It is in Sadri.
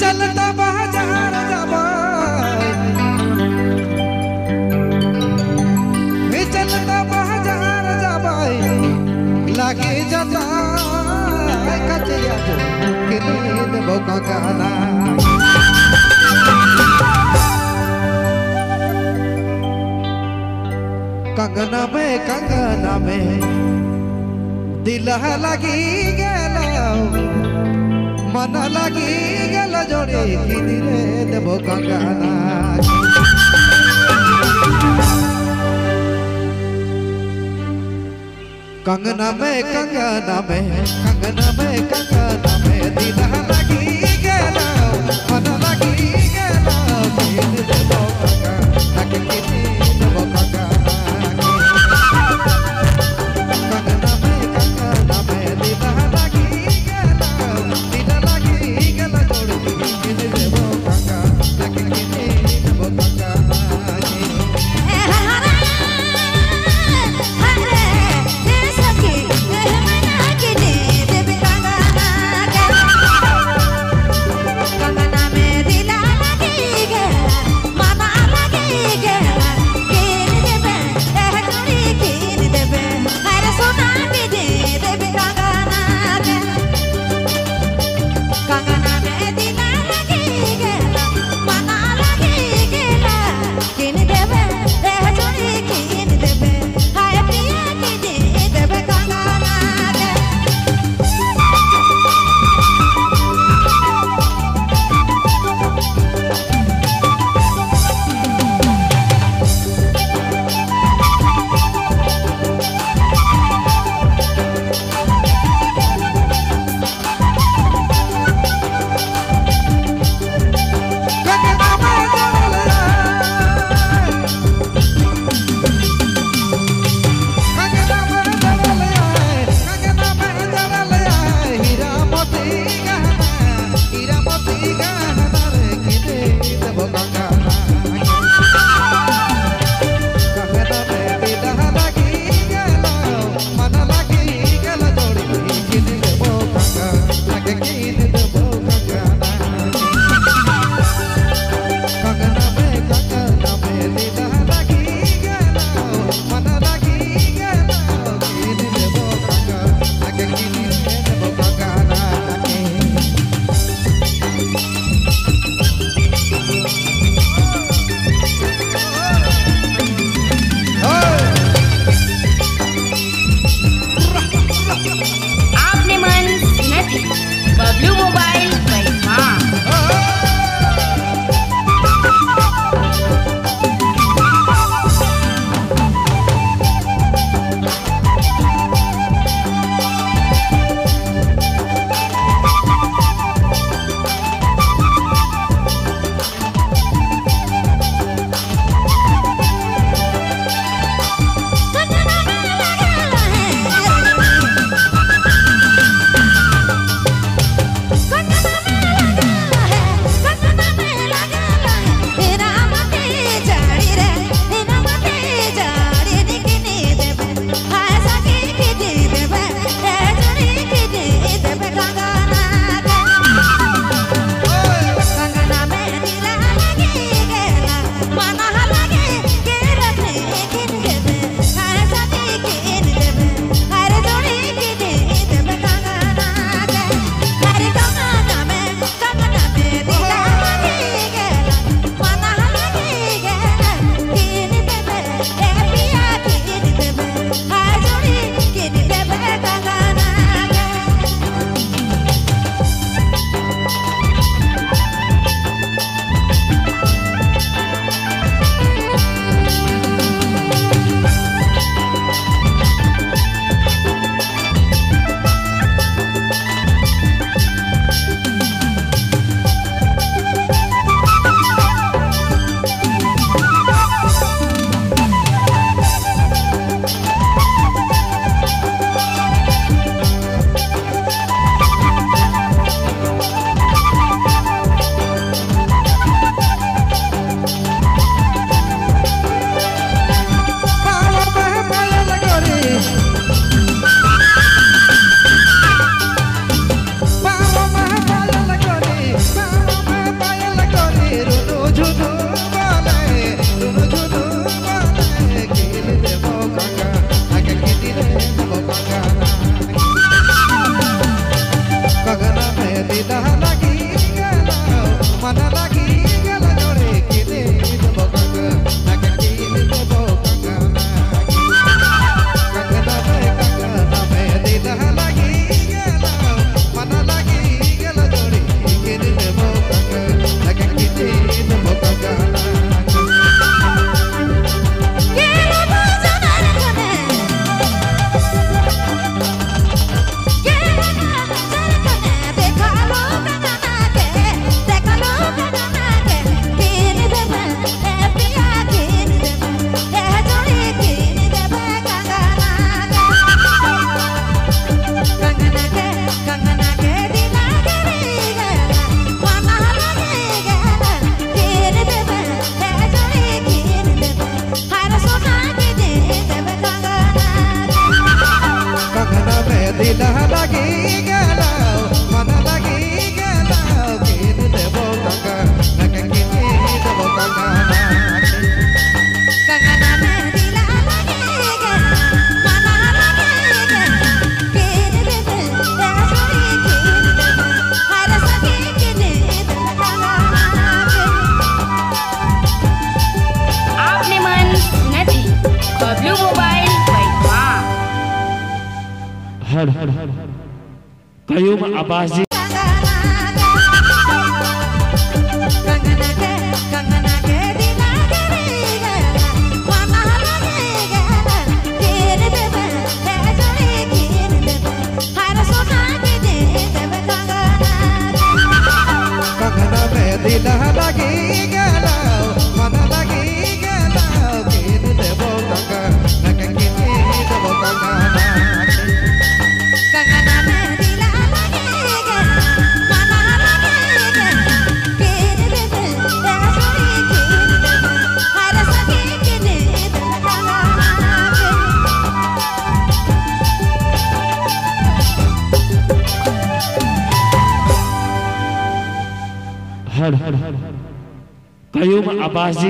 चलता बाजार जाबाय चलता बाजार जाबाय लागे जता कचिया जो किने देबो कंगना कंगना में दिल लगी गेल मन लगी गेल जोड़ी किनी रे देबो कंगना कंगना में कंगना में कंगना में कंगना में दिल लगी गेल मन लगी गेल किनी देबो कंगना किनी देबो कंगना कंगना में दिल लगी गेल दिल लगी गेल जोड़ी किनी देबो कंगना किनी देबो कंगना कंगना में दिल लगी कयूम अब्बास जी। कंगना में दिल लगी गेला मन लगी गेला किन देबो कंगना के किन देबो कंगना कंगना में दिल लगी गेला मन लगी गेला किन देबो हे जोड़ी किन देबो हर सखी किन देबो कंगना के। कयूम अब्बास जी।